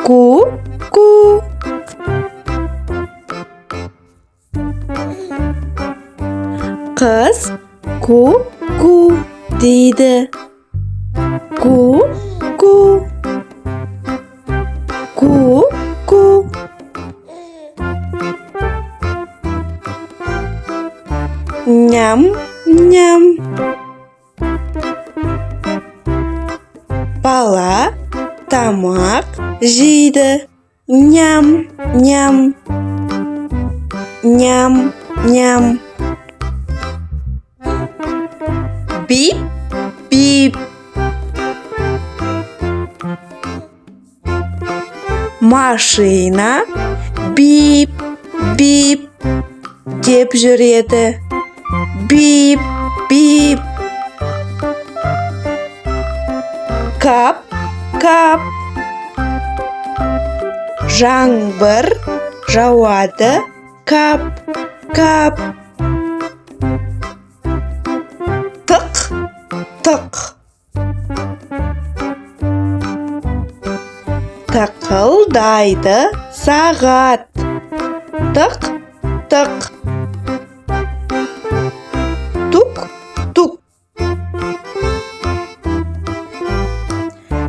Ку-ку. Қыз ку-ку дейді. Ку-ку. Ку-ку. Ням-ням. Бала тамақ жейді. Ням-ням. Ням-ням. Бип-бип. Машина бип-бип деп жүреді. Бип-бип. Кап-кап. Жаңбыр жауады. Кап-кап. Тық-тық. Тықылдайды сағат. Тық-тық. Тук-тук.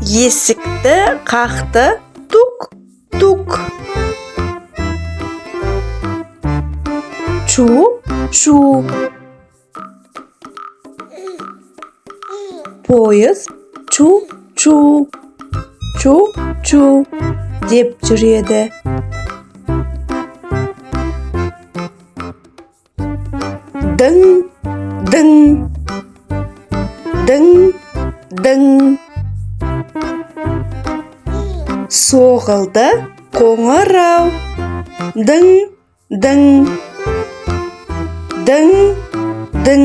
Есікті қақты. Тук-тук. Чу-чу. Пойыз чу-чу. Чу-чу деп жүреді. Дың-дың. Дың-дың. Соғылды қоңырау. Дың-дың. Дың-дың.